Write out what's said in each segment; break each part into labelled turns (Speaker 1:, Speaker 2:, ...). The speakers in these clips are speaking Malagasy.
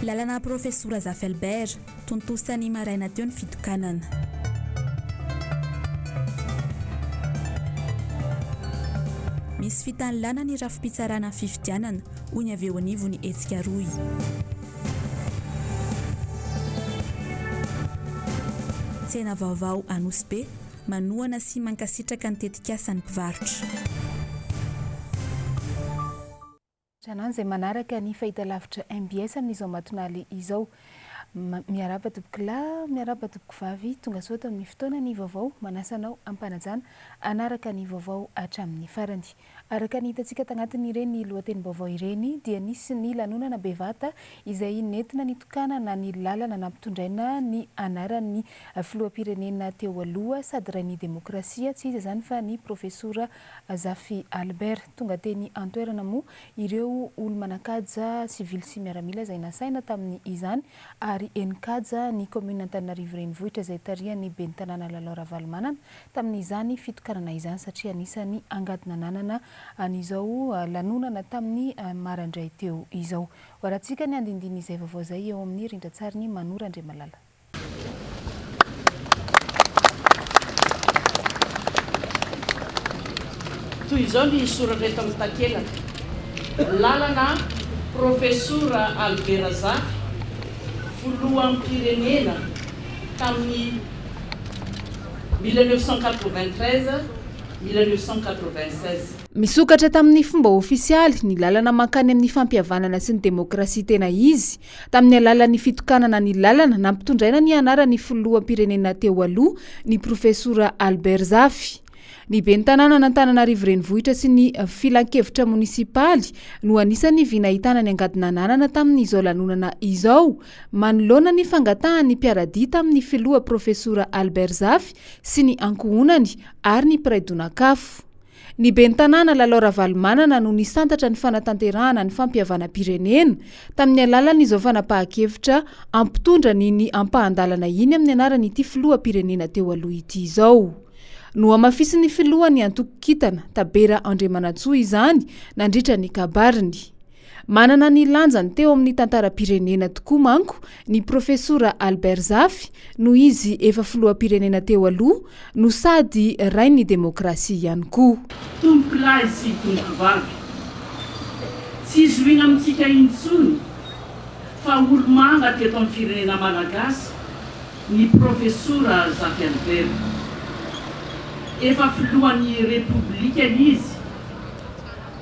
Speaker 1: Lalana Profesora Zafy Albert, tontosa ny maraina teo ny fitokanana. Misy fitanilana ny rafi-pitsarana ny fifidianana, hoy ny avy eo anivon'ny hetsika Rohy. Tsena vaovao Anosibe, manohana sy mankasitraka ny tetikasa ny mpivarotra.
Speaker 2: Hatrany izay manaraka ny fahitalavitra mbs amin'izao matonaly izao. Miarahaba tompoko lahy, miarahaba tompoko vavy, tonga soa ato amin'ny fotoana ny vaovao, manasa anao am-panajana hanaraka ny vaovao hatramin'ny farany. Araka ny hitantsika tagnatin'ireny lohatenim-baovao ireny dia nisy ny lanonana bevata izay nentina nitokanana ny lalana nampitondraina ny anaran'ny filoham-pirenena teo aloha sady rain'ny demokrasia, tsy iza izany fa ny Profesora Zafy Albert. Tonga teny an-toerana moa ireo olo-manan-kaja sivily sy miaramila izay nasaina tamin'ny izany ary henin-kaja ny kaominina Antananarivo Renivohitra izay tarihan'ny ben'ny tanàna Lalao Ravalomanana tamin'izany fitokanana izany satria anisan'ny angady nananana an'izao lanonana tamin'ny maraindray teo izao. Hoarantsika ny andinindin'izay vaovao izay eo amin'ny rindran-tsarin'i Mano Randriamalala.
Speaker 3: Toy izao ny soratra eto amin'ny takelaka, Lalana Profesora Albert Zafy, Filoham-pirenena tamin'ny 1993, 1996.
Speaker 2: Misokatra tamin'ny fomba ofisialy ny lalana mankany amin'ny fampihavanana sy ny demokrasia tena izy, tamin'ny alalan'ny fitokanana ny lalana nampitondraina ny anaran'ny filoham-pirenena teo aloha, ny Profesora Albert Zafy. Ny ben'ny tanànan'Antananarivo Renivohitra sy ny filankevitra monisipaly no anisan'ny vy nahitana ny angady nananana tamin'izao lanonana izao, manoloana ny fangatahan'ny mpiara-dia tamin'ny filoha Profesora Albert Zafy sy ny ankohonany ary ny mpiray donak'afo. Ny ben'ny tanàna Lalao Ravalomanana no nisantatra ny fanatanterahana ny fampihavanam-pirenena tamin'ny alalan'izao fanapahan-kevitra hampitondra an'iny ampahan-dalana iny amin'ny anaran'ity filoham-pirenena teo aloha ity izao. Nohamafisin'ny filohan'ny antoko Kintana, Tabera Andriamanantsoa izany nandritra ny kabariny. Manana ny lanjany teo amin'ny tantaram-pirenena tokoa manko ny Profesora Albert Zafy noho izy efa filoham-pirenena teo aloha no sady rain'ny demokrasia ihany koa.
Speaker 3: Tompokolahy sy tompokovavy, tsy zohiana amintsika intsony fa olo-manga teto amin'ny firenena malagasy ny Profesora Zafy Albert. Efa filohan'ny Repoblika izy.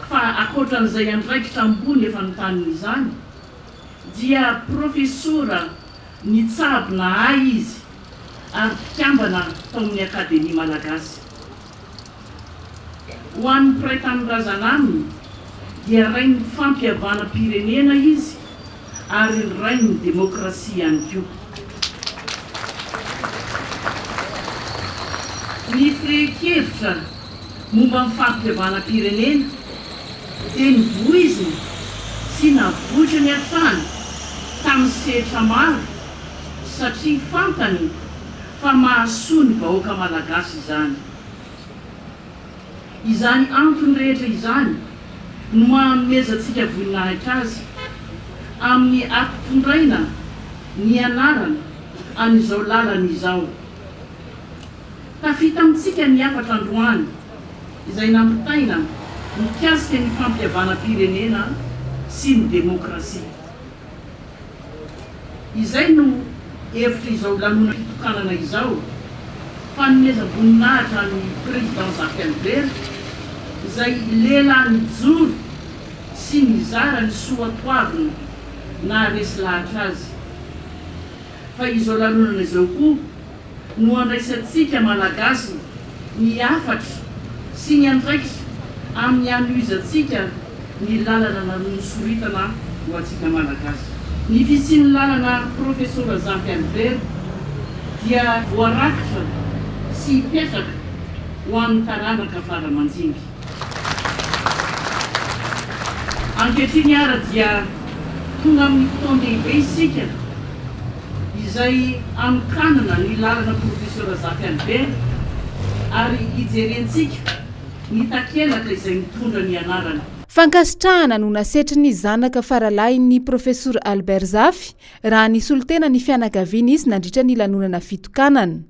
Speaker 3: Fa ankoatran'izay andraikitra ambony efa notaniny izany dia profesora nitsabo nahay izy ary mpikambana tao amin'ny Akademia Malagasy. Ho an'ny mpiray tanindrazana aminy dia rain'ny fampihavanam-pirenena izy ary ny rain'ny demokrasia ihany koa. Ny firehin-kevitra momba ny fampihavanam-pirenena dia novoiziny sy navoitrany hatrany tamin'ny sehatra maro satria fantany fa mahasoa ny vahoaka malagasy izany. Izany antony rehetra izany no hanomezantsika voninahitra azy amin'ny ampitondraina ny anarana an'izao lalana izao. Tafita amintsika ny hafatra androany izay nampitaina mikasika ny fampihavanam-pirenena sy ny demokrasia. Izay no hevitr' izao lanonam-pitokanana izao, fanomezam-boninahitra an'i Président Zafy Albert, izay lehilahy nijoro sy nizara ny soatoavina naharesy lahatra azy. Fa izao lanonana izao koa no andraisantsika Malagasy ny hafatra sy ny andraikitra amin'ny hanohizantsika ny lalana nosoritana ho antsika Malagasy. Ny fisian'ny lalana Profesora Zafy Albert dia voarakitra sy hipetraka ho an'ny taranaka fara aman-dimby. Ankehitriny ara dia tonga amin'ny fotoan-dehibe isika izay hanokanana ny lalana Profesora Zafy Albert ary hijerentsika ny takelaka izay mitondra ny anarany.
Speaker 2: Fankasitrahana no nasetrin'ny zanaka faralahin'ny Profesora Albert Zafy raha nisolo tena ny fianakaviana izy nandritra ny lanonana fitokanana.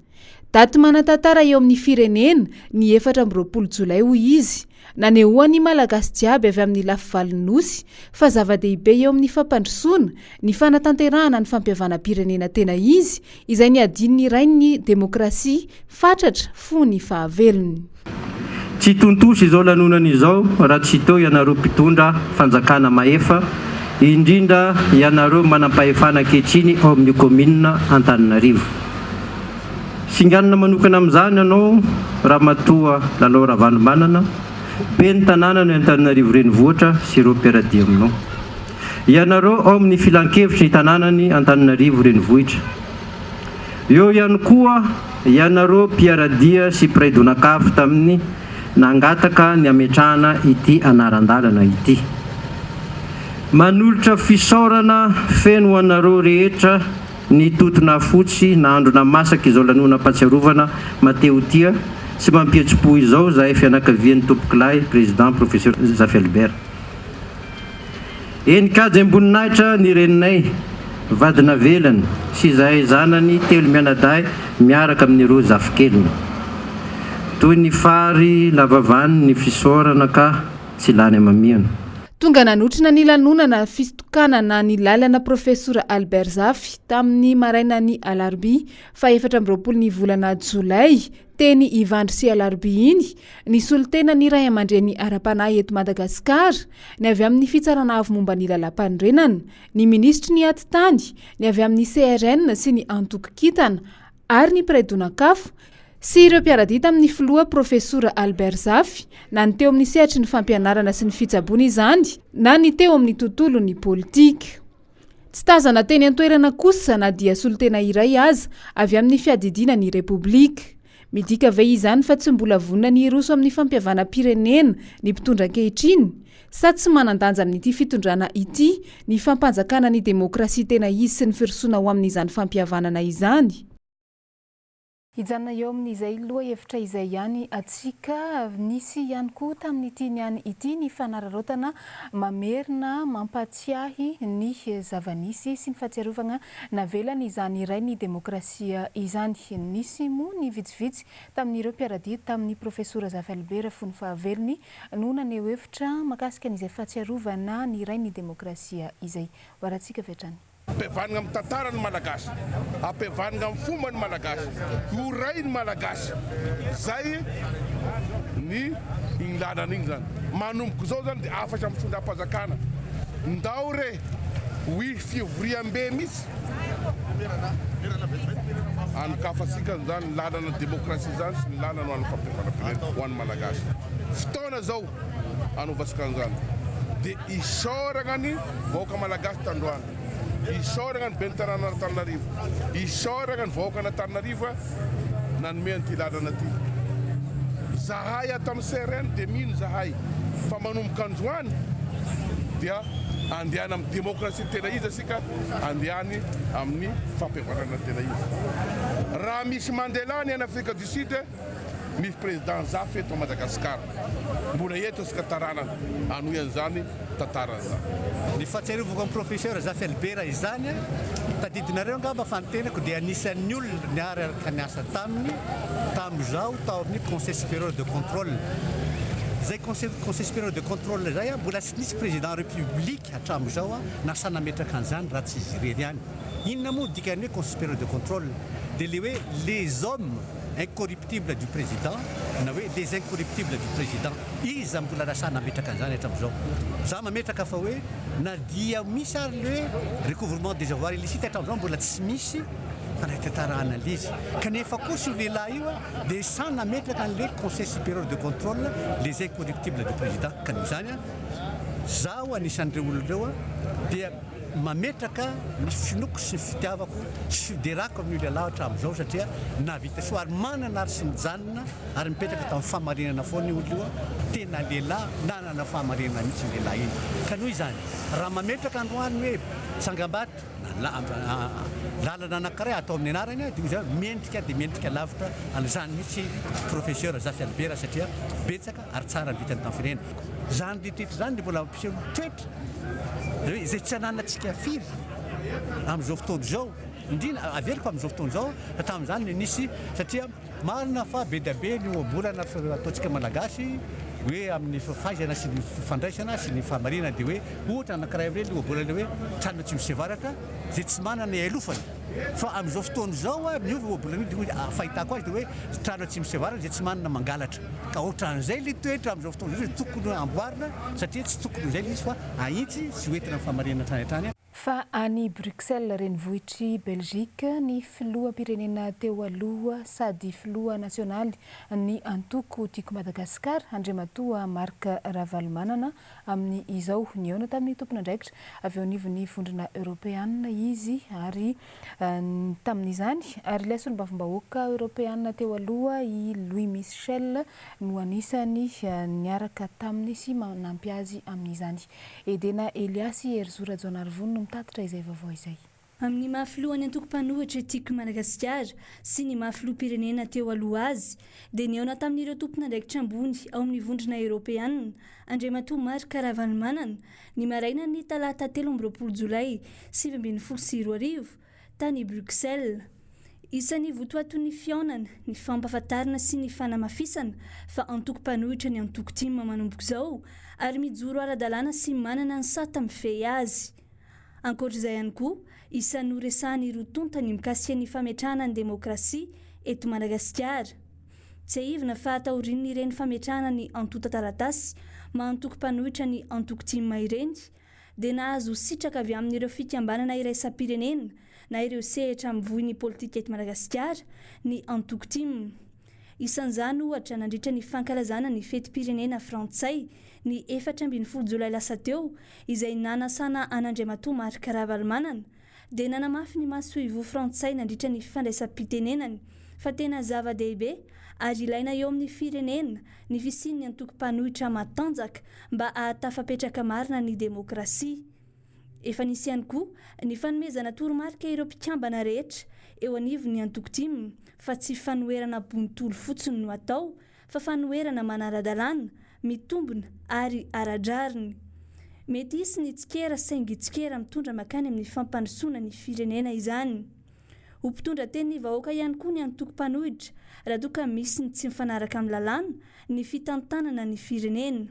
Speaker 2: Daty manan-tantara eo amin'ny firenena ny 24 jolay hoy izy, nanehoan'ny Malagasy jiaby avy amin'ny lafivalon'ny Nosy fa zava-dehibe eo amin'ny fampandrosoana ny fanatanterahana ny fampihavanam-pirenena tena izy izay niadian'ny rain'ny demokrasia fatratra fony fahavelony.
Speaker 4: Tsy tontosa izao lanonana izao raha tsy teo ianareo mpitondra fanjakana mahefa, indrindra ianareo manampahefana ankehitriny ao amin'ny kaominina Antananarivo. Singanina manokana amin'izany ianao Ramatoa Lalao Ravalomanana, Ben'ny tanànan'i Antananarivo Renivohitra sy ireo mpiara-dia aminao. Ianareo ao amin'ny filankevitry ny tanànan'i Antananarivo Renivohitra. Eo ihany koa ianareo mpiara-dia sy mpiray donak'afo tamin'ny nangataka ny hametrahana ity anaran-dalana ity. Manolotra fisaorana feno ho anareo rehetra ny totona fotsy nahandro namasaka izao lanonam-pahatsiarovana matehotia sy mampihetsi-po izao izahay fianakavian'ny Tompokolahy Président Professeur Zafy Albert. Henin-kaja am-boninahitra ny reninay, vady navelany, sy izahay zanany telo mianadahy miaraka amin'ireo zafikeliny. Toy ny fary lava vany ny fisaorana ka tsy lany amamiana.
Speaker 2: Tonga nanotrona ny lanonana fitokanana ny lalana Profesora Albert Zafy tamin'ny marainan'ny alarobia faha 24 ny volana jolay teny Ivandry sy Alarobia iny ny solontena ny ray aman-dreny ara-panahy eto Madagasikara, ny avy amin'ny Fitsarana Avo momba ny Lalàmpanorenana, ny Minisitry ny Atitany, ny avy amin'ny CRN sy ny Antoko Kintana ary ny mpiray donan-kafo sy ireo mpiara-dia tamin'ny filoha Profesora Albert Zafy, na ny teo amin'ny sehatry ny fampianarana sy ny fitsaboana izany na ny teo amin'ny tontolon'ny politika. Tsy tazana teny an-toerana kosa na dia solontena iray aza avy amin'ny fiadidiana ny Repoblika. Midika ve izany fa tsy mbola vonona ny hiroso amin'ny fampihavanam-pirenena ny mpitondra ankehitriny? Sa tsy manan-danja amin'ity fitondrana ity ny fampanjakana ny demokrasia tena izy sy ny firosoana ho amin'izany fampihavanana izany? Hijanona eo amin'izay lohahevitra izay ihany atsika. Nisy ihany koa tamin'ity niany ity ny fanararaotana mamerina mampahatsiahy ny zava-nisy sy ny fahatsiarovana navelan'izany Rain'ny demokrasia izany. Nisy moa ny vitsivitsy tamin'ireo mpiara-dia tamin'ny Profesora Zafy Albert fony fahavelony no naneho hevitra mahakasika an'izay fahatsiarovana ny Rain'ny demokrasia izay. Hoarantsika avy hatrany.
Speaker 5: Ampihavanina amin'ny tantara ny Malagasy, ampihavanina amin'ny fomba ny Malagasy, ho ray ny Malagasy. Zay ny iny lalana iny zany. Manomboka izao zany dia afatra amin'ny fitondram-panjakana. Ndao re ho hisy fivoriambe mihitsy hanokafantsika an'izany lalana demokrasia izany sy ny lalana ho an'ny fampihavanam-pirenena ho an'ny Malagasy. Fotoana izao hanaovantsika an'izany. Dia isaoragna ny vahoaka Malagasy tandroany, isaoragna ny ben'ny tanànan'Antananarivo, isaoragna ny vahoakan'Antananarivo nanome an'ity lalana ity. Zahay ato amin'ny CRN dia mino zahay fa manomboka androany dia andehana amin'ny demokrasia tena izy asika, andehany amin'ny fampihavanana tena izy. Raha misy Mandela ny any Afrika du Sud, Misy président Zafy eto Madagascar. Mbola eto isika taranany hanohy an'izany tantarany izany.
Speaker 6: Ny fahatsiarovako an'i Professeur Zafy Albert izany, tadidinareo angamba fa ny tenako dia anisan'ny olona niaraka niasa taminy tamin'izaho tao amin'ny Conseil Supérieur de Contrôle. Izay Conseil Supérieur de Contrôle izay mbola tsy nisy Président République hatramin'izao nasahy nametraka an'izany raha tsy izy irery ihany. Inona moa ny dikan'ny hoe Conseil Supérieur de Contrôle? Dia ilay hoe les hommes incorruptibles du président na hoe les incorruptibles du président. Iza mbola nasahy nametraka an'izany hatramin'izao? Za mametraka fa hoe na dia misy ary le hoe recouvrement des avoirs illicites hatramin'izao mbola tsy misy fanatanterahana an'ilay izy. Kanefa kosa io lehilahy io dia sahy nametraka an'ilay conseil supérieur de contrôle les incorruptibles du président. Ka noho izany zaho anisan'ireo olona ireo dia. mametraka ny finoako sy ny fitiavako sy fiderako amin'io lehilahy hatramin'izao satria nahavita soa ary manana ary tsy mijanona ary mipetraka tamin'ny fahamarinana foana io olona io, tena lehilahy nanana fahamarinana mihitsy iny lehilahy iny. Ka noho izany raha mametraka androany hoe tsangambato na lalana anankiray atao amin'ny anarany dia hoy izaho mendrika dia mendrika lavitra an'izany mihitsy Professeur Zafy Albert satria betsaka ary tsara ny vitany tamin'ny firenena. Izany rehetra izany dia mbola mampiseho ny toetra hoe izay tsy ananantsika firy amin'izao fotoana izao, indrindra averiko amin'izao fotoana izao fa tamin'izany no nisy satria marina fa be dia be ny ohabolana ataontsika Malagasy hoe amin'ny fahaizana sy ny fifandraisana sy ny fahamarinana dia hoe ohatra anankiray amin'ireny ohabolana hoe trano tsy misy varatra izay tsy manana ialofana. Fa amin'izao fotoana izao miova ohabolana io dia hoe fahitako azy dia hoe trano atsimo sy avaratra izay tsy manana mangalatra. Ka ohatran'izay ilay toetra amin'izao fotoana izao izay tokony amboarina satria tsy tokony ho izay ilay izy fa ahitsy sy ho entina amin'ny fahamarinana hatrany hatrany.
Speaker 2: Fa any Bruxelles renivohitr'i Belgique ny filoham-pirenena teo aloha sady filoha nasionaly ny antoko Tiako Madagasikara, Andriamatoa Marc Ravalomanana Amin'ny izao. Nihaona tamin'ny tompon'andraikitra avy eo anivon'ny Vondrona Eoropeanina izy ary tamin'izany, ary ilay solombavambahoaka eoropeanina teo aloha i Louis Michel no anisan'ny niaraka taminy sy manampy azy amin'izany. Edena Eliasy Herizo Rajaonarivony no mitatitra izay vaovao izay.
Speaker 1: Amin'ny maha filohan'ny antoko mpanohitra Tiako i Madagasikara sy ny maha filoham-pirenena teo aloha azy dia nihaona tamin'ireo tompon'andraikitra ambony ao amin'ny Vondrona Eoropeanina Andriamatoa Marc Ravalomanana ny marainan'ny talata 23 jolay 2019 tany Bruxelles. Isan'ny votoaton'ny fihaonana ny fampahafantarana sy ny fanamafisana fa antoko mpanohitra ny antoko tim manomboka izao ary mijoro ara-dalàna sy manana ny sata mifehy azy. Ankoatra izay ihany koa, isan'ny noresahan'ny roa tonta ny mikasika ny fametrahana ny demokrasia eto Madagasikara. Tsiahivina fa taorian'ireny fametrahana ny antontan-taratasy maha antoko mpanohitra ny antoko tim ireny dia nahazo sitraka avy amin'ireo fikambanana iraisam-pirenena na ireo sehatra mivoy ny politika eto Madagasikara ny antoko tim. Isan'izany ohatra nandritra ny fankalazana ny fetim-pirenena frantsay ny 14 jolay lasa teo izay nanasana an'Andriamatoa Marc Ravalomanana dia nanamafy ny masoivoho frantsay nandritra ny fandraisam-pitenenany fa tena zava-dehibe ary ilaina eo amin'ny firenena ny fisian'ny antoko mpanohitra matanjaka mba hahatafapetraka marina ny demokrasia. Efa nisy ihany koa ny fanomezana toromarika ireo mpikambana rehetra eo anivon'ny antoko tim fa tsy fanoherana bontolo fotsiny no atao fa fanoherana manara-dalàna, mitombina ary ara-drariny. Mety hisy ny tsikera saingy tsikera mitondra mankany amin'ny fampandrosoana ny firenena izany. Ho mpitondra tenin'ny vahoaka ihany koa ny antoko mpanohitra raha toa ka misy ny tsy mifanaraka amin'ny lalàna ny fitantanana ny firenena.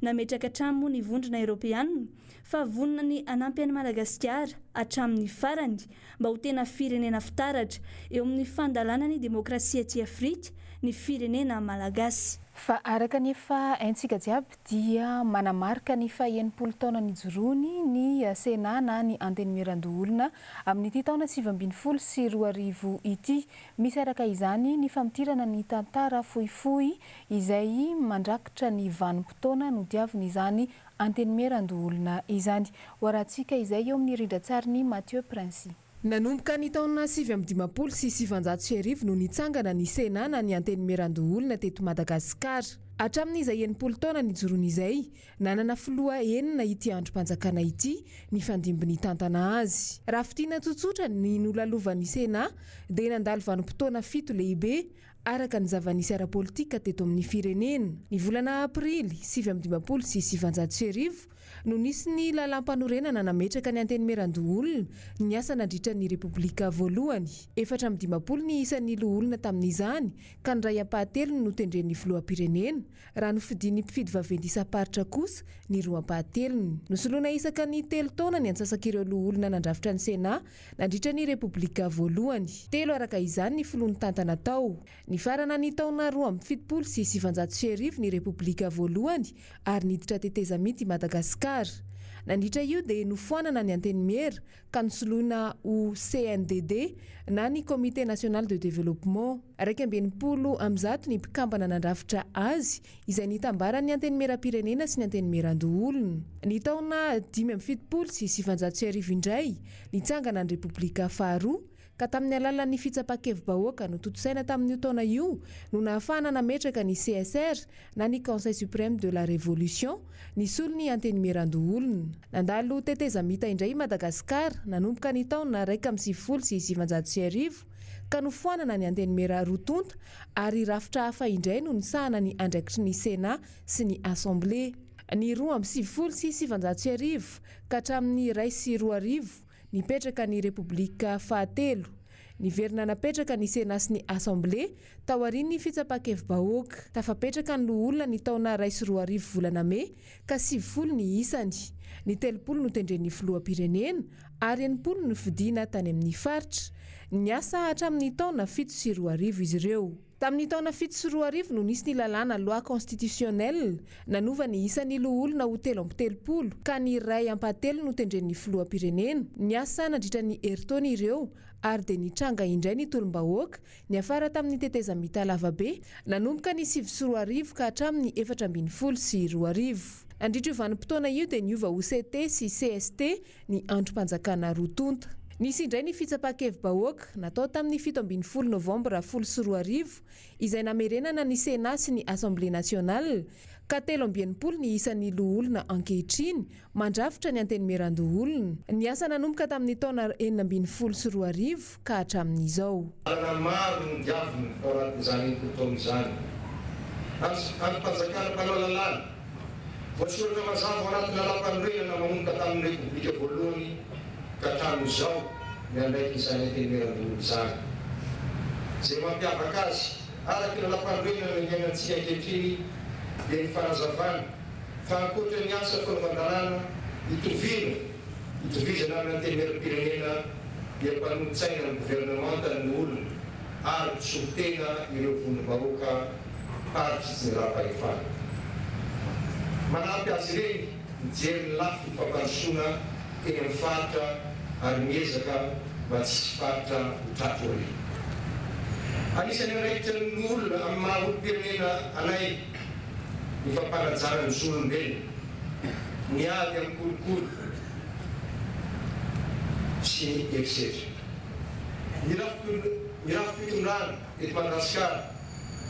Speaker 1: Nametraka hatrany moa ny Vondrona Eoropeanina fa vonona ny hanampy an'i Madagasikara hatramin'ny farany mba ho tena firenena fitaratra eo amin'ny fandalana ny demokrasia aty Afrika ny firenena malagasy.
Speaker 2: Fa araka ny efa haintsika jiaby dia manamarika ny faha-enimpolo taona nijoroany ny Sénat na ny Antenimierandoholona amin'ity taona 2019 ity. Misy araka izany ny famintirana ny tantara fohifohy izay mandrakitra ny vanim-potoana nodiavin'izany Antenimierandoholona izany. Hoarahantsika izay eo amin'ny rindran-tsarin'i Mathieu Princy.
Speaker 7: Nanomboka ny taona 1959 no nitsangana ny Sénat na ny Antenimierandoholona teto Madagasikara. Hatramin'izay 60 taona nijoroany izay, nanana filoha enina ity andrim-panjakana ity nifandimby nitantana azy. Raha fintinina tsotsotra ny nolalovan'ny Sénat dia nandalo vanim-potoana fito lehibe araka ny zava-nisy ara-politika teto amin'ny firenena. Ny volana aprily 1959 no nisy ny lalàmpanorenana nametraka ny Antenimierandoholona niasa nandritra ny Repoblika voalohany. 54 ny isan'ny loholona tamin'izany ka ny iray ampahatelony notendren'ny filoham-pirenena, raha nofidin'ny mpifidy vaventy isam-paritra kosa ny roa ampahatelony. Nosoloina isaka ny telo taona ny antsasak'ireo loholona nandrafitra ny Sénat nandritra ny Repoblika voalohany. Telo araka izany ny filoha nitantana tao. Nifarana ny taona 1972 ny Repoblika voalohany ary niditra tetezamita i Madagasikara. Nandritra io dia nofoanana ny Antenimiera ka nosoloina ho CNDD na ny Comité National de Développement. 161 ny mpikambana nandrafitra azy izay nitambaran'ny Antenimierampirenena sy ny Antenimierandoholona. Ny taona 1975 indray nitsangana ny Repoblika faharoa ka tamin'ny alalan'ny fitsapan-kevi-bahoaka notontosaina tamin'io taona io no nahafahana nametraka ny CSR na ny Conseil Suprême de la Révolution nisolo ny Antenimierandoholona. Nandalo tetezamita indray i Madagasikara nanomboka ny taona 1991 ka nofoanana ny Antenimiera roa tonta ary rafitra hafa indray no nisahana ny andraikitry ny Sénat sy ny Assemblée. Ny 1992 ka hatramin'ny 2001, Nipetraka ny Repoblika fahatelo. Niverina napetraka ny Sénat sy ny Assemblée taorian'ny fitsapan-kevi-bahoaka. Tafapetraka ny loholona ny taona 2001 volana mey ka 90 ny isany. Ny 30 notendren'ny filoham-pirenena ary 60 nofidiana tany amin'ny faritra. Niasa hatramin'ny taona 2007 izy ireo. Tamin'ny taona 2007 no nisy ny lalàna loi constitutionnelle nanova ny isan'ny loholona ho 33 ka ny iray ampahatelony notendren'ny filoham-pirenena. Niasa nandritra ny herintaona ireo ary dia nitranga indray ny tolom-bahoaka niafara tamin'ny tetezamita lavabe nanomboka ny 2009 ka hatramin'ny 2014. Nandritra io vanim-potoana io dia niova ho CT sy cst ny andrim-panjakana roa tonta. Nisy indray ny fitsapan-kevi-bahoaka natao tamin'ny 17 novambra 2010 izay namerenana ny Sénat sy ny Assemblée nationale ka 63 ny isan'ny loholona ankehitriny mandrafitra ny Antenimierandoholona. Niasa nanomboka tamin'ny taona 2016 ka hatramin'izao.
Speaker 8: Lalana maro no nodiavina tao anatin'izany 60 taona izany. Andrim-panjakana mpanao lalàna. Voasoratra mazava ao anaty lalàmpanorenana manomboka tamin'ny Repoblika voalohany ka hatramin'izao ny andraikin'izany Antenimierandoholona izany. Izay mampiavaka azy, araka ny lalàmpanorenana iainantsika ankehitriny, dia ny fanazavana fa ankoatra ny asa fanaovan-dalàna itoviana itovizana amin'ny Antenimieram-pirenena dia mpanolotsaina ny governemanta ny loholona ary mpisolo tena ireo vondrom-bahoaka Paritry Tsindrampahefana. Manampy azy ireny mijery ny lafiny fampandrosoana eny amin'ny faritra ary miezaka mba tsy hisy faritra ho tratry aoriana. Anisan'ny andraikitra ny loholona amin'ny maha olom-pirenena anay ny fampanajana ny zon'olombelona, ny ady amin'ny kolikoly sy ny herisetra. Ny rafi-pitondrana eto Madagasikara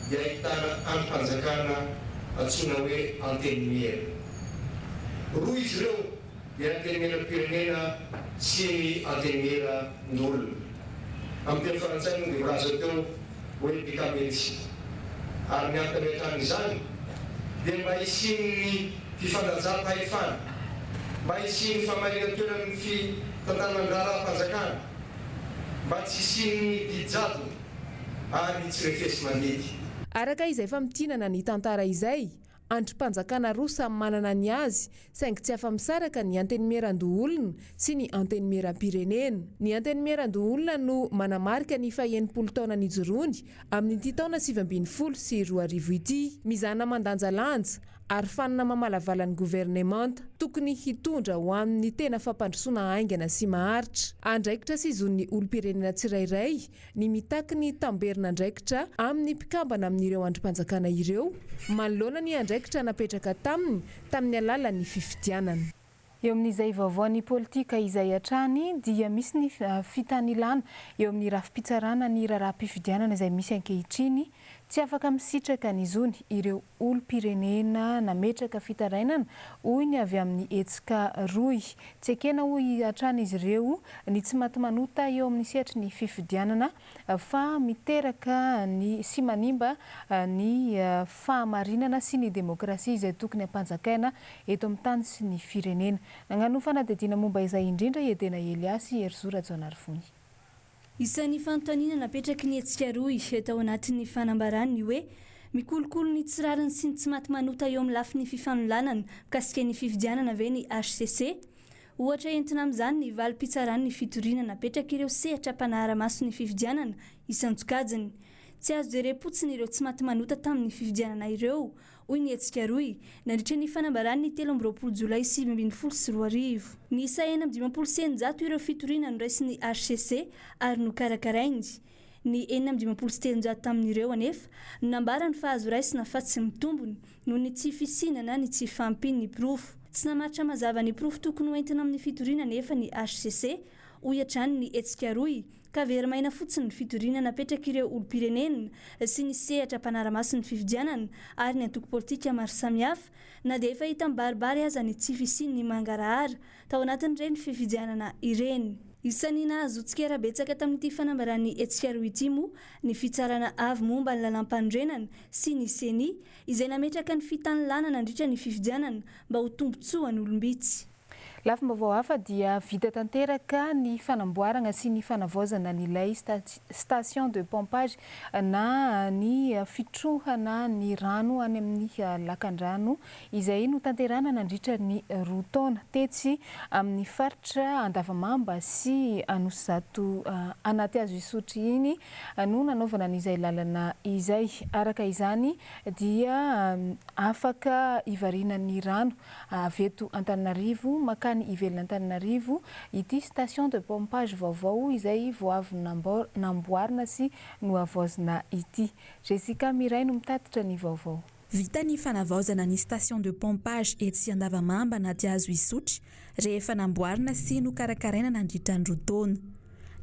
Speaker 8: dia ahitana andrim-panjakana antsoina hoe Antenimiera. Roa izy ireo dia Antenimieram-pirenena sy ny Antenimieran-doholona. Amin'ny teny frantsay moa dia voalaza teo hoe bicamerisme. Ary ny antony hametrahana izany dia mba hisian'ny fifandanjam-pahefana, mba hisian'ny famarinan-toeran'ny fitantanan-draharaham-panjakana, mba tsy hisian'ny didy jadona. ary ny tsy refesi-mandidy.
Speaker 7: Araka izay famintinana ny tantara izay, andrim-panjakana roa samy manana ny azy, saingy tsy afa-misaraka ny Antenimierandoholona sy ny Antenimierampirenena. Ny Antenimierandoholona no manamarika ny fahenipolo taona nijoroany amin'ity taona 2019 ity. Mizana mandanjalanja ary fanina mamalavala ny governemanta. Tokony hitondra ho amin'ny tena fampandrosoana haingana sy maharitra. Andraikitra sy zon'ny olom-pirenena tsirairay ny mitaky ny tamberin'andraikitra amin'ny mpikambana amin'ireo andrim-panjakana ireo manoloana ny andraikitra napetraka taminy tamin'ny alalan'ny fifidianana. Eo amin'izay vaovaon'ny politika izay hatrany dia misy ny fitanilana eo amin'ny rafi-pitsarana ny raharaham-pifidianana izay misy ankehitriny. Tsy afaka misitraka ny zony ireo olom-pirenena nametraka fitarainana, hoy ny avy amin'ny hetsika Rohy. Tsy ekena, hoy hatrany izy ireo, ny tsy maty manota eo amin'ny sehatry ny fifidianana fa miteraka ny sy manimba ny fahamarinana sy ny demokrasia izay tokony hampanjakaina eto amin'ny tany sy ny firenena. Nagnano fanadihadiana momba izay indrindra i Edena Elias sy Herizo Rajaonarivony.
Speaker 1: Isan'ny fanontaniana napetraky ny hetsika rohy tao anatin'ny fanambarany ny hoe, Mikolokolo ny tsy rariny sy ny tsy maty manota eo amin'ny lafiny fifanolanana mikasika ny fifidianana ve ny hcc? Ohatra entina amin'izany ny valim-pitsaran'ny fitoriana napetrak'ireo sehatra mpanara-maso ny fifidianana isan-tsokajiny. Tsy azo jerem-potsiny ireo tsy maty manota tamin'ny fifidianana ireo, hoy ny hetsika rohy, nandritra ny fanambarany ny 23 jolay 2019. Niisa 656 ireo fitoriana noraisin'ny hcc ary nokarakarainy. Ny 356 tamin'ireo anefa no nambarany fa azo raisina fa tsy mitombona noho ny tsy fisiana na ny tsy fahampian'ny porofo. Tsy namaritra mazava ny porofo tokony hoentina amin'ny fitoriana anefa ny hcc, hoy hatrany ny hetsika rohy, ka very maina fotsiny ny fitoriana napetrak'ireo olom-pirenena sy ny sehatra mpanara-maso ny fifidianana ary ny antoko politika maro samihafa na dia efa hita mibaribary aza ny tsy fisian'ny mangarahara tao anatin'ireny fifidianana ireny. Isan'ny nahazo tsikera betsaka tamin'ity fanambaran'ny hetsika rohy ity moa ny fitsarana avo momba ny lalàmpanorenana sy ny Ceni izay nametraka ny fitanilana nandritra ny fifidianana mba ho tombontsoan'olom-bitsy.
Speaker 2: Lafim-baovao hafa dia vita tanteraka ny fanamboarana sy ny fanavaozana an'ilay station de pompage na ny fitrohana ny rano any amin'ny lakandrano izay notanterahana nandritra ny roa taona tetsy amin'ny faritra Andavamamba sy Anosizato Anatihazo Isotry iny no nanaovana an'izay lalana izay. Araka izany dia afaka hivarinan'ny rano Avy eto Antananarivo mankany ivelan'Antananarivo ity station de pompage vaovao izay vao avy namboarina sy nohavaozina ity. Jessica Miray no mitatitra ny vaovao.
Speaker 9: Vita ny fanavaozana ny station de pompage etsy Andavamamba Anatihazo Isotry rehefa namboarina sy nokarakaraina nandritra ny roa taona.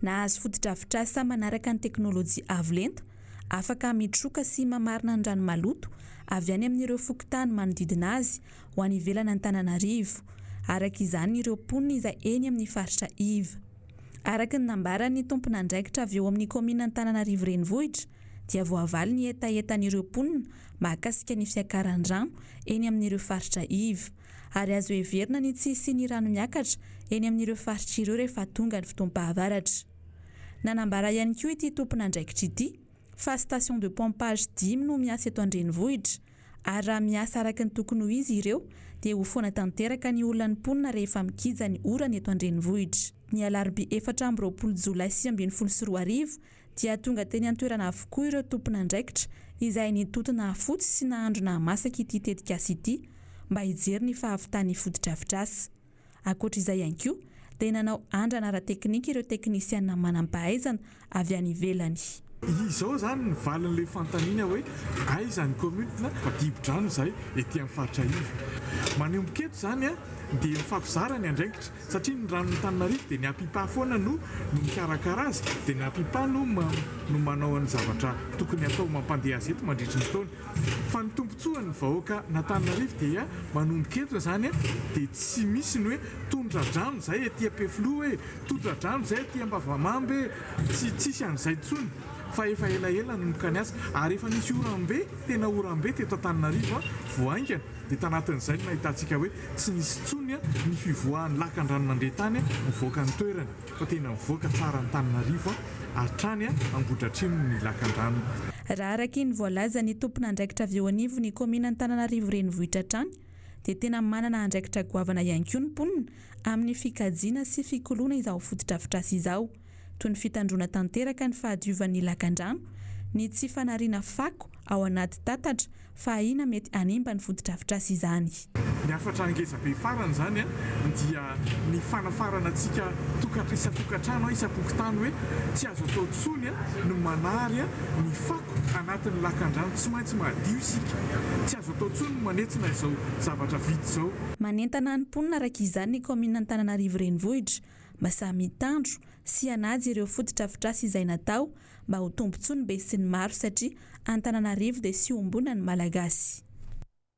Speaker 9: Nahazo fotodrafitrasa manaraka ny teknolojia avo lenta, afaka mitroka sy mamarina ny rano maloto avy any amin'ireo fokontany manodidina azy ho any ivelan'Antananarivo, araka izany ireo mponina izay eny amin'ny faritra iva. Araka ny nambaran'ny tompon'andraikitra avy eo amin'ny kaominina Antananarivo Renivohitra dia voavaly ny hetahetan'ireo mponina mahakasika ny fiakaran'ny rano eny amin'ireo faritra iva. Ary azo heverina ny tsy hisian'ny rano miakatra eny amin'ireo faritra ireo rehefa tonga ny fotoam-pahavaratra. Nanambara ihany koa ity tompon'andraikitra ity fa station de pompage dimy no miasa eto an-drenivohitra ary raha miasa araka ny tokony ho izy ireo dia ho foana tanteraka ny olan'ny mponina rehefa mikija ny orana eto an-drenivohitra. Ny alarobia 24 jolay 2019 dia tonga teny an-toerana avokoa ireo tompon'andraikitra izay nitoto nahafotsy sy nahandro nahamasaka ity tetikasa ity mba hijery ny fahavitan'ny fotodrafitrasa. Ankoatra izay ihany koa dia nanao andrana ara-teknika ireo teknisiana manam-pahaizana avy any ivelany.
Speaker 10: Izao izany ny valin'ilay fanontaniana hoe aiza ny commune fa dibo-drano izahay ety amin'ny faritra iva. Manomboka eto izany dia mifampizara ny andraikitra satria ny ranon'Antananarivo dia ny APIPA foana no no mikarakara azy dia ny APIPA no no manao ny zavatra tokony hatao mampandeha azy eto mandritry ny taona. Fa ny tombotsoan'ny vahoaka n'Antananarivo dia manomboka eto izany dia tsy misy ny hoe tondra-drano izay aty Ampefiloha e, tondra-drano izay aty Ambavamamba e, tsy tsisy an'izay intsony fa efa elaela nanomboka ny asa ary efa nisy oram-be, tena oram-be teto Antananarivo vao haingana dia tanatin'izay no nahitantsika hoe tsy nisy intsony ny fivoahan'ny lakan-drano nandeha tany mivoaka ny toerany. Fa tena mivoaka tsara Antananarivo hatrany Ambohidratrimo ny lakandrano.
Speaker 9: Raha araky ny voalazan'ny tompon'andraikitra avy eo anivon'ny kaominina Antananarivo Renivohitra hatrany dia tena manana andraikitra goavana ihany koa ny mponina amin'ny fikajiana sy fikoloana izao fotodrafitrasa izao toy ny fitandroana tanteraka ny fahadiovan'ny lakandrano, ny tsy fanariana fako ao anaty tatatra fa ahiana mety hanimba ny fotodrafitrasa izany.
Speaker 10: Ny hafatra ngeza be farany izany dia ny fanafarana antsika tokatra isan-tokantrano, isam-pokontany hoe tsy azo atao intsony ny manary ny fako anatin'ny lakandrano, tsy maintsy madio isika, tsy azo atao intsony ny manetsina izao zavatra vita izao.
Speaker 9: Manentana ny mponina araka izany ny kaominina Antananarivo Renivohitra mba samy hitandro sy hanaja ireo fotodrafitrasa izay natao mba ho tombontsoa ny besinimaro satria Antananarivo dia siombonan'ny Malagasy.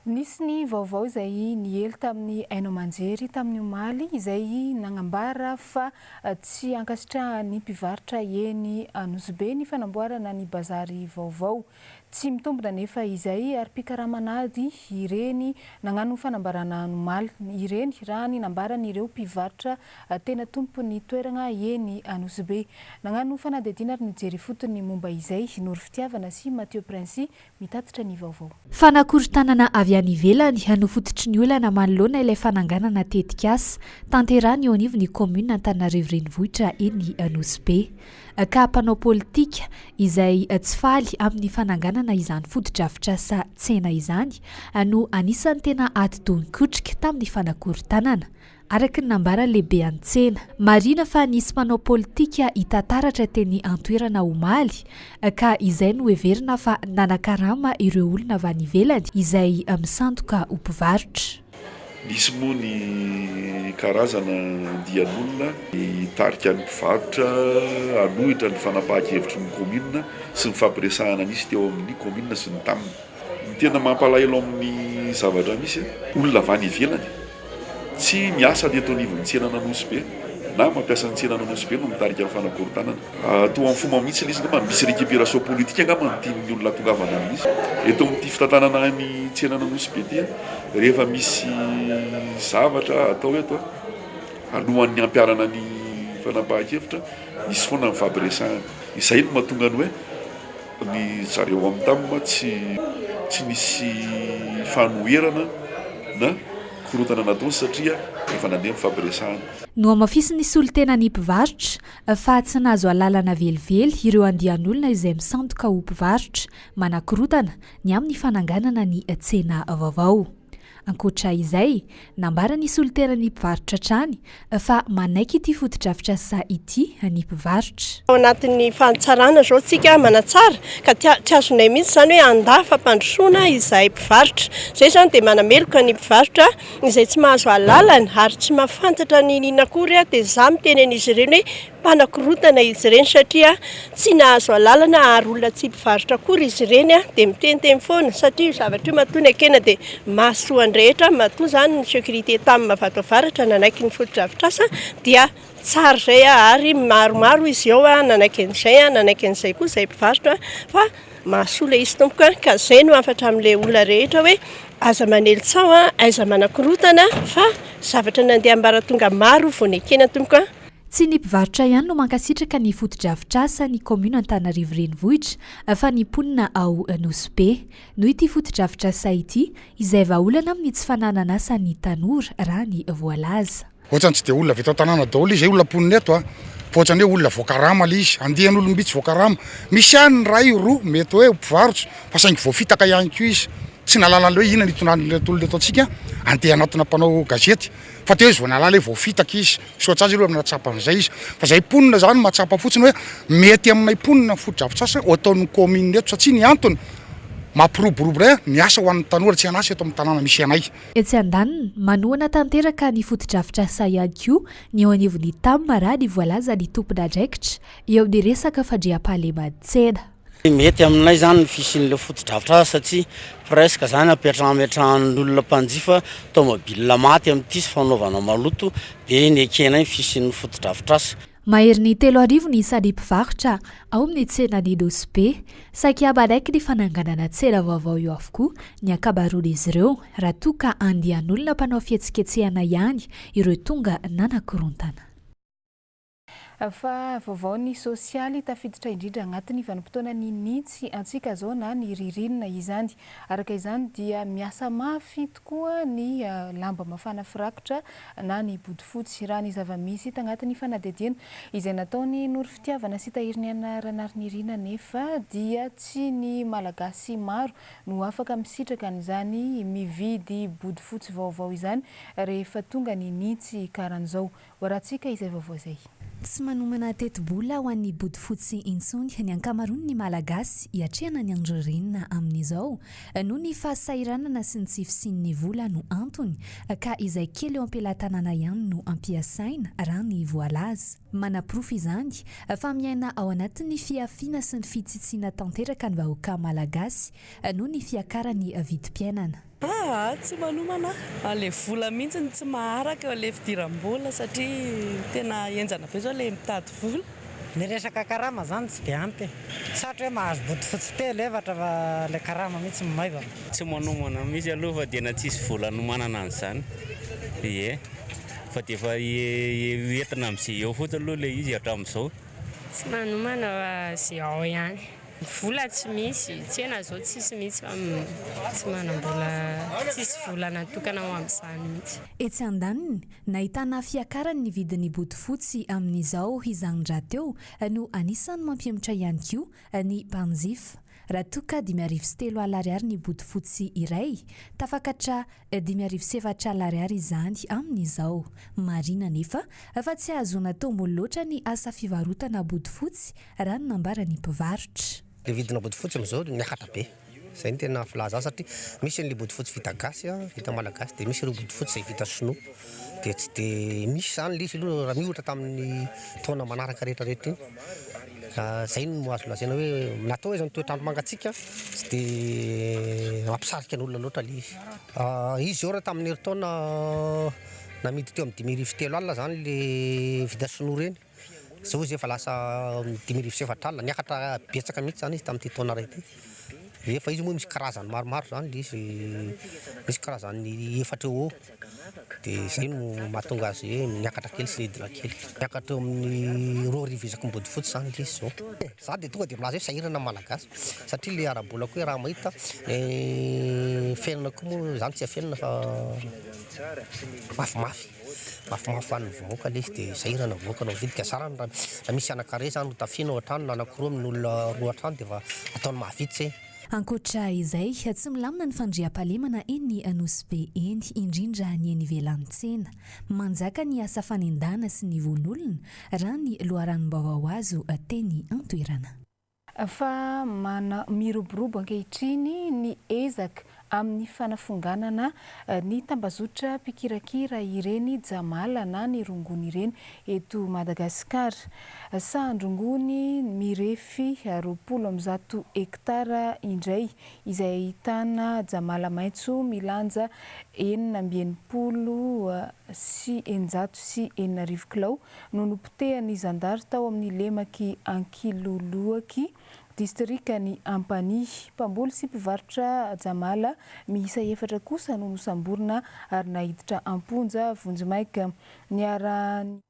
Speaker 2: Nisy ny vaovao izay niely tamin'ny haino aman-jery tamin'ny omaly izay nagnambara fa tsy ankasitrahan'ny mpivarotra eny Anosibe ny fanamboarana ny bazary vaovao. Tsy mitombina anefa izay ary mpikaraman'ady ireny nagnano fanambarana omaly ireny raha ny nambaran'ireo mpivarotra tena tompon'ny toeragna eny Anosibe. Nagnano fanadihadiana ary nijery ifotony momba izay Noro Fitiavana sy Mathieu Princi mitatitra ny vaovao.
Speaker 11: Fanakorontanana avy any ivelany no fototry ny olana manoloana ilay fananganana tetikasa tanterahina eo anivon'ny kaominina Antananarivo Renivohitra eny Anosibe. ka mpanao politika izay tsy faly amin'ny fananganana izany fotodrafitrasa tsena izany no anisan'ny tena atidoha nikotrika tamin'ny fanakorontanana, araka ny nambaran'ny lehibean'ny tsena. Marihina fa nisy mpanao politika hita taratra teny an-toerana omaly ka izay no heverina fa nanakarama ireo olona avy any ivelany izay misandoka ho mpivarotra.
Speaker 12: Nisy moa ny karazana andian'olona hitarika ny mpivarotra hanohitra ny fanapahan-kevitry ny kaominina sy ny fampiresahana nisy teo amin'ny kaominina sy ny taminy. Ny tena mampalahelo amin'ny zavatra misy, olona avy any ivelany tsy miasa eto anivon'ny tsenan'Anosibe na mampiasa ny tsenan'Anosibe no mitarika ny fanakorontanana. Toa amin'ny fomba mihitsy ilay izy angamba misy récupération politique angamba no tian'ny olona hatongavana amin'izy. Eto amin'ity fitantanana ny tsenan'Anosibe ity, rehefa misy zavatra atao eto, alohan'ny hampiharana ny fanapahan-kevitra, misy foana ny fampiresahana. Izay no mahatonga ny hoe ny zareo amin'ny tam tsy tsy nisy fanoherana na korontana nataony satria efa nandeha ny fampiresahana.
Speaker 11: Nohamafisin'ny solontenan'ny mpivarotra fa tsy nahazo alalana velively ireo andian'olona izay misandoka ho mpivarotra manakorontana ny amin'ny fananganana ny tsena vaovao. Ankoatra izay, nambaran'ny solontenan'ny mpivarotra hatrany fa manaiky ity fotodrafitrasa ity ny mpivarotra.
Speaker 13: Ao anatin'ny fahatsarana izao tsika manatsara ka tsy azonay mihitsy izany hoe handà fampandrosoana izahay mpivarotra. Izay izany dia manameloka ny mpivarotra izay tsy mahazo alalana ary tsy mahafantatra n'inon'inona akory dia izaho miteny an'izy ireny hoe Mpanakorontana izy ireny satria tsy nahazo alalana ary olona tsy mpivarotra akory izy ireny dia miteniteny foana satria io zavatra io matoa nekena dia mahasoa ny rehetra, matoa izany ny sécurité tam Vatoavaratra nanaiky ny fotodrafitrasa dia tsara izay ary maromaro izy eo nanaiky an'izay, nanaiky an'izay koa izay mpivarotra fa mahasoa ilay izy tompoko ka izay no hafatra amin'ilay olona rehetra hoe aza manely tsaho, aiza manakorontana fa zavatra nandeha ambaratonga maro vao nekena tompoko.
Speaker 11: Tsy ny mpivarotra ihany no mankasitraka ny fotodrafitrasa ny kaominina Antananarivo Renivohitra fa ny mponina ao Nosy Be. Noho ity fotodrafitrasa ity, izay vahaolana amin'ny tsy fananan'asan'ny tanora, raha ny voalaza.
Speaker 14: Ohatrany tsy dia olona avy eto an-tanàna daholo izy, olona mponina eto a, fa ohatrany hoe olona voakarama ilay izy, andian'olom-bitsy voakarama. Misy ihany ny iray, roa mety hoe mpivarotra fa saingy voafitaka ihany koa izy, tsy nahalala an'ilay hoe inona no itondran'ireto olona eto antsika andeha hanatona mpanao gazety. Fa teo izy vao nahalala hoe voafitaka izy. Misaotra azy aloha amin'ny nahatsapa an'izay izy. Fa zahay mponina izany mahatsapa fotsiny hoe mety aminay mponina ny fotodrafitrasa ho ataon'ny kaominina eto satria ny antony mampiroborobo indray ny asa ho an'ny tanora tsy an'asa eto amin'ny tanàna misy anay.
Speaker 11: Etsy andaniny, manohana tanteraka ny fotodrafitrasa ihany koa ny eo anivon'ny Tam raha ny voalazan'ny tompon'andraikitra eo amin'ny resaka fandriampahaleman'ny tsena.
Speaker 15: Mety aminay izany ny fisian'ilay fotodrafitrasa satria presque izany ametrahan'ny olona mpanjifa taomobilina maty amin'ity sy fanaovana maloto dia nekenay ny fisian'ny fotodrafitrasa.
Speaker 11: Maherin'ny 3000 ny isan'ny mpivarotra ao amin'ny tsenan'i Nosy Be. Saika manaiky ny fananganana tsena vaovao io avokoa ny ankamaroan'izy ireo raha toa ka andian'olona mpanao fihetsiketsehana ihany ireo tonga nanakorontana.
Speaker 7: Fa vaovao ny sosialy tafiditra indrindra agnatin'ny vanim-potoanan'ny nintsy antsika zao na ny ririnina izany. Araka izany dia miasa mafy tokoa ny lamba mafana firakotra na ny bodofotsy. Raha ny zava-misy hita agnatin'ny fanadihadiana izay nataon'i Noro Fitiavana sy Tahiriniaina Ranarinirina anefa dia tsy ny Malagasy maro no afaka misitraka an'izany mividy bodofotsy vaovao izany rehefa tonga ny nintsy karan'izao. Hoarahantsika izay vaovao izay.
Speaker 11: Tsy manomana tetibola ho an'ny bodofotsy intsony ny ankamaroan'ny Malagasy hiatrehana ny andro ririnina amin'izao. Noho ny fahasahiranana sy ny tsy fisian'ny vola no antony ka izay kely eo am-pelatanana ihany no ampiasaina raha ny voalaza. Manaporofo izany fa miaina ao anatin'ny fihafiana sy ny fitsitsiana tanteraka ny vahoaka Malagasy noho ny fiakaran'ny vidim-piainana.
Speaker 16: Aa tsy manomana aho, le vola mihitsy no tsy maharaka le fidiram-bola satria tena henjana be zao le mitady vola.
Speaker 17: Ny resaka karama zany tsy dia ampy e. Sarotra hoe mahazo bodofotsy telo, efatra fa le karama mihitsy no maivana.
Speaker 18: Tsy manomana mihitsy aloha fa tena tsisy vola hanomanana an'izany. Ie. Fa dia efa entina amin'izay eo fotsiny aloha ilay izy hatramin'izao.
Speaker 19: Tsy manomana fa izay ao ihany. Vola tsy misy, tsena zao tsisy mihitsy fa tsy manam-bola, tsisy vola natokana ho amin'izany mihitsy.
Speaker 11: Etsy andaniny, nahitana fiakarany ny vidin'ny bodofotsy amin'izao izany rahateo no anisan'ny mampihemotra ihany koa ny mpanjifa. Raha toa ka 3500 ariary ny bodofotsy iray, tafakatra 4400 ariary izany amin'izao. Marihina anefa fa tsy ahazoana tombony loatra ny asa fivarotana bodofotsy raha ny nambaran'ny mpivarotra.
Speaker 20: Ilay vidina bodofotsy amin'izao miakatra be. Izay no tena filaza azy satria misy an'ilay bodofotsy vita gasy, vita malagasy, dia misy ireo bodofotsy izay vita sinoa. Dia tsy dia misy izany ilay izy aloha raha miohatra tamin'ny taona manaraka rehetra rehetra iny. Izay no azo lazaina hoe na atao aza ny toetr'andro mangatsiaka tsy dia mampisarika ny olona loatra ilay izy. Izy izao raha tamin'ny herintaona namidy teo amin'ny 3500 izany ilay vita sinoa ireny. Izao izy efa lasa 4400, niakatra betsaka mihitsy izany izy tamin'ity taona iray ity. Efa izy moa misy karazany maromaro izany ilay izy, misy karazany efatra eo ho eo, dia izay no mahatonga azy hoe miakatra kely sy nidina kely. Miakatra eo amin'ny 2000 isaky ny bodofotsy izany ilay izy izao. Za dia tonga dia milaza hoe sahirana ny Malagasy satria ilay ara-bola koa raha mahita, ny fiainana koa moa izany tsy afenina fa mafimafy. Mafimafy ho an'ny vahoaka ilay izy dia sahirana ny vahoaka no mividy ka zara raha misy anankaray izany ho tafiana ao an-trano na anankiroa amin'olona roa an-trano dia efa ataony mahavita izay.
Speaker 11: Ankoatra izay, tsy milamina ny fandriampahalemana eny Anosibe eny, indrindra ny eny ivelan'ny tsena. Manjaka ny asa fanendahana sy ny vono olona, raha ny loharanom-baovao azo teny an-toerana.
Speaker 2: Fa mana miroborobo ankehitriny ny ezaka amin'ny fanafonganana ny tambazotra mpikirakira ireny jamala na ny rongony ireny eto Madagasikara. Sahan-drongony mirefy 120 hektara indray izay ahitana jamala maitso milanja 666 kilao no nopotehan'ny zandary tao amin'ny lemak'i Ankiloloaky, distrikan'i Ampanihy. Mpamboly sy mpivarotra jamala miisa efatra kosa no nosamborina ary naiditra am-ponja vonjimaika. Niara-nientana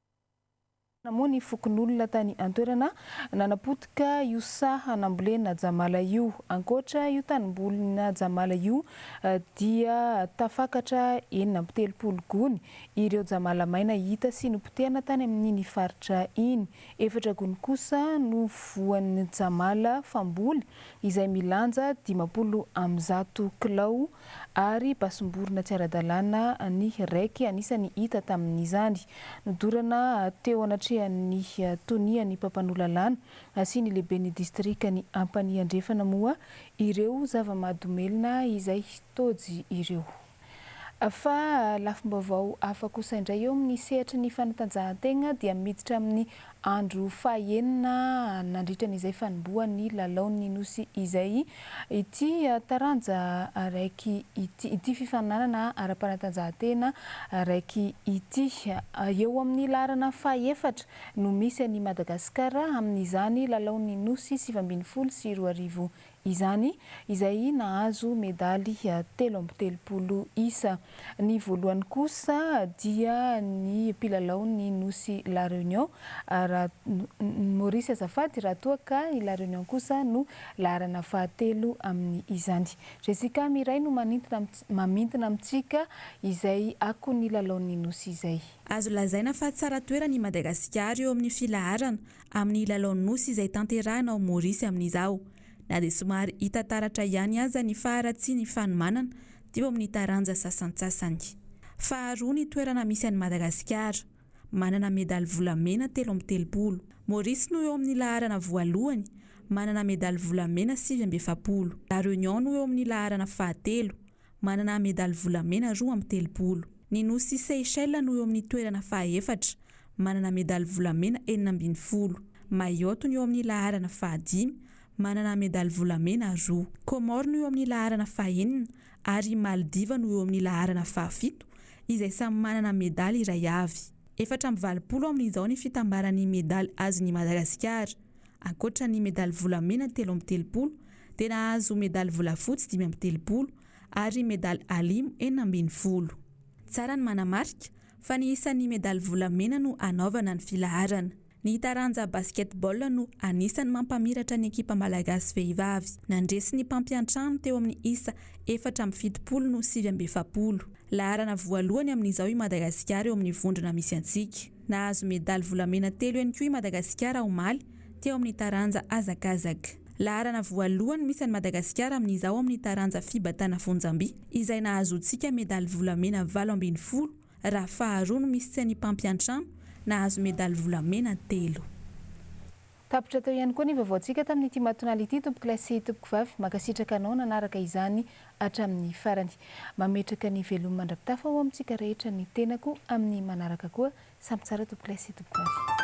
Speaker 2: moa ny fokonolona tany an-toerana nanapotika io saha nambolena jamala io. Ankoatra io tanimbolina jamala io dia tafakatra 36 gony Ireo jamala maina hita sy nopotehana tany amin'iny faritra iny. Efatra gony kosa no voan'ny jamala famboly izay milanja 150 kilao ary basim-borona tsy ara-dalàna ny raiky anisan'ny hita tamin'izany. Nodorana teo anatrehan'ny tonian'ny mpampanoa lalàna sy ny lehiben'ny distrikan'i Ampanihy Andrefana moa ireo zava-mahadomelina izay tojo ireo. Fa lafim-baovao hafa kosa indray eo amin'ny sehatry ny fanatanjahantegna dia miditra amin'ny andro fahenina nandritra ny izay fanombohan'ny lalaon'ny Nosy izay ity taranja raiky ity, ity fifaninanana ara-panatanjahantena raiky ity. Eo amin'ny laharana fahefatra no misy an'i Madagasikara amin'izany lalaon'ny Nosy 2019 Izany izay nahazo medaly 33 isa. Ny voalohany kosa dia ny mpilalaon'ny Nosy La Réunion, raha Maurice azafady, raha toa ka i La Réunion kosa no laharana fahatelo amin'izany. Jessica Miray no manintona mamintina amintsika izay akon'ny lalaon'ny Nosy izay.
Speaker 9: Azo lazaina fa tsara toerana i Madagasikara eo amin'ny filaharana amin'ny lalaon'ny Nosy izay tanterahina ao Maorisy amin'izao, na dia somary hita taratra ihany aza ny faharatsian'ny fanomanana teo amin'ny taranja sasantsasany. Faharoa ny toerana misy an'i Madagasikara, manana medaly volamena 33. Maorisy no eo amin'ny laharana voalohany, manana medaly volamena 49. La Réunion no eo amin'ny laharana fahatelo, manana medaly volamena 32. Ny nosy Seychelles no eo amin'ny toerana fahaefatra, manana medaly volamena 16. Mayotte no eo amin'ny laharana fahadimy, manana medaly volamena roa. Comores no eo amin'ny laharana fahenina ary i Maldives no eo amin'ny laharana fahafito, izay samy manana medaly iray avy. 84 amin'izao ny fitambaran'ny medaly azon'i Madagasikara. Ankoatra ny medaly volamena 33 dia nahazo medaly volafotsy 35 ary medaly alimo 16. Tsara ny manamarika fa ny isan'ny medaly volamena no hanaovana ny filaharana. Ny taranja Basket-ball no anisan'ny mampamiratra ny ekipa malagasy vehivavy. Nandresy ny mpampiantrano teo amin'ny isa 74 no 49. Laharana voalohany amin'izao i Madagasikara eo amin'ny vondrona misy antsika. Nahazo medaly volamena telo ihany koa i Madagasikara omaly teo amin'ny taranja hazakazaka. Laharana voalohany misy an'i Madagasikara amin'izao amin'ny taranja fibatana fonjamby izay nahazoantsika medaly volamena 18 raha faharoa no misy ny mpampiantrano nahazo medaly volamena telo.
Speaker 2: Tapitra teo ihany koa ny vaovaontsika tamin'ity matonaly ity tompokolahy sy tompokovavy, mankasitraka anao nanaraka izany hatramin'ny farany. Mametraka ny veloma mandra-pitafa ho amintsika rehetra ny tenako amin'ny manaraka koa, samy tsara tompokolahy sy tompokovavy.